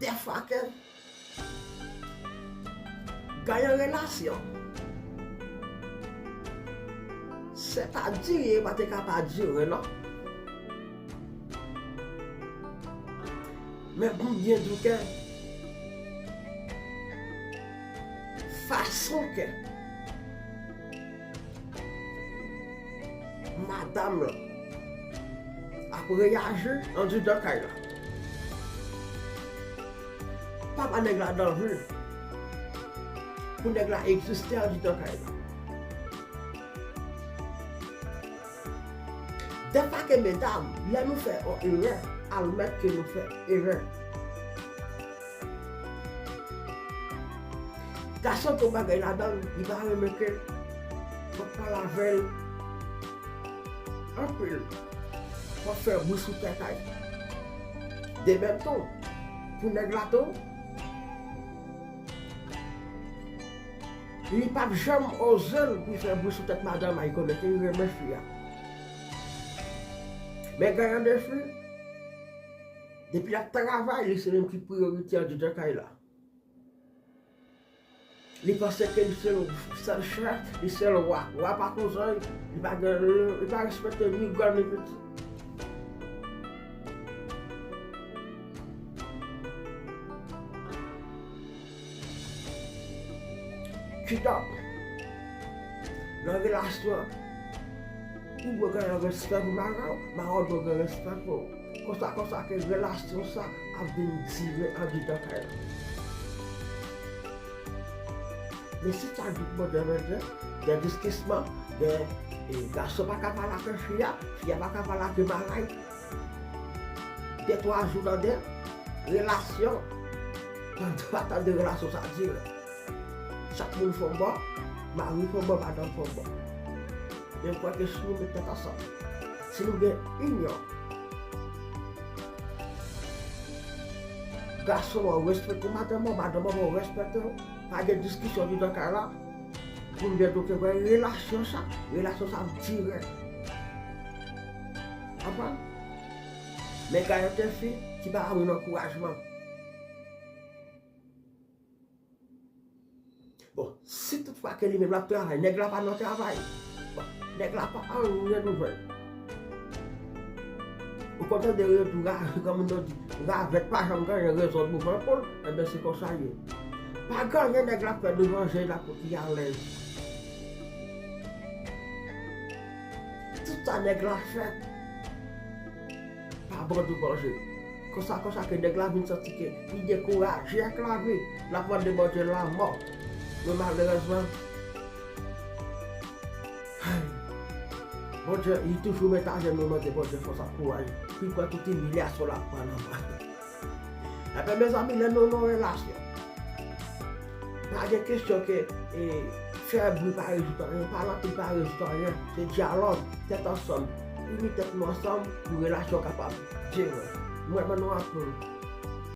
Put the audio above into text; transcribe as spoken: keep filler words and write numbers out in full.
Dèfwa ke gen yon relasyon, se pa dire, yo pa te ka pa dire non. Men pou m byen di w ke fason ke madanm lan ap reyaji andidan kay la, papa nèg la danvi pou nèg la egziste andidan kay la. Dèfwa ke medam, lè nou fè yon erè, admèt ke nou fè erè. Gason gen yon bagay ladan l, li pa renmen ke w ap pale avè l anpil, w ap fè bri sou tèt a l. De menm tou, pou nèg la tou, li p ap janm oze l pou l fè bri sou tèt madanm a l, konnen ke li renmen fi a. Men gen de fi, depi l ap travay, li se li menm ki priyorite andidan kay la. Li panse ke li se sèl chèf, li sèl wa. Wa pa konn zanj, li pa gen, li pa respekte ni gran ni piti. Kidòk, nan relasyon, ou dwe gen respè pou madanm, madanm dwe gen respè pou ou. Konsa, konsa ke relasyon sa ap vin dire andidan kay la. Men si sa jouk Bondye mete, gen diskisman, gen, e, gason pa ka pale ak fi a, fi a pa ka pale ak madanm, de twa jou tande, relasyon, tande pa tande relasyon sa dire. Chak moun fè yon bò, mari fè yon bò, madanm fè yon bò. Men m kwè ke si nou met tèt ansanm, si nou gen inyon, gason an respekte madanm an, madanm an respekte w, pa gen diskisyon andidan kay la, pou m byen di w ke wè relasyon sa, relasyon sa ap dire. Konprann? Men gen de fi ki pa renmen ankourajman. Bon, si toutfwa ke li menm l ap travay, nèg la pa nan travay. Bon, nèg la pa anyen nouvèl. Ou konn tande yo di, ra-, kòm nou di, ravèt pa janm gen rezon douvan poul, enben se konsa l ye. Pa gen anyen nèg la fè douvan je l pou li alèz. Tout sa nèg la fè, pa bon douvan je. Konsa, konsa ke nèg la vin santi ke li dekouraje ak lavi, l ap mande Bondye lanmò. Men malerezman, Bondye, li toujou metaje nou mande Bondye fòs ak kouraj, pou l pran tout imilyasyon l ap pran nan men. Ebyen, mezanmi, lè nou nan relasyon, pa gen kesyon ke, e, fè bri pa rezoud anyen, pale anpil pa rezoud anyen. Se dyalòg, tèt ansanm, ini tèt nou ansanm pou relasyon kapab dire. Mwen, mwen, nou anpil.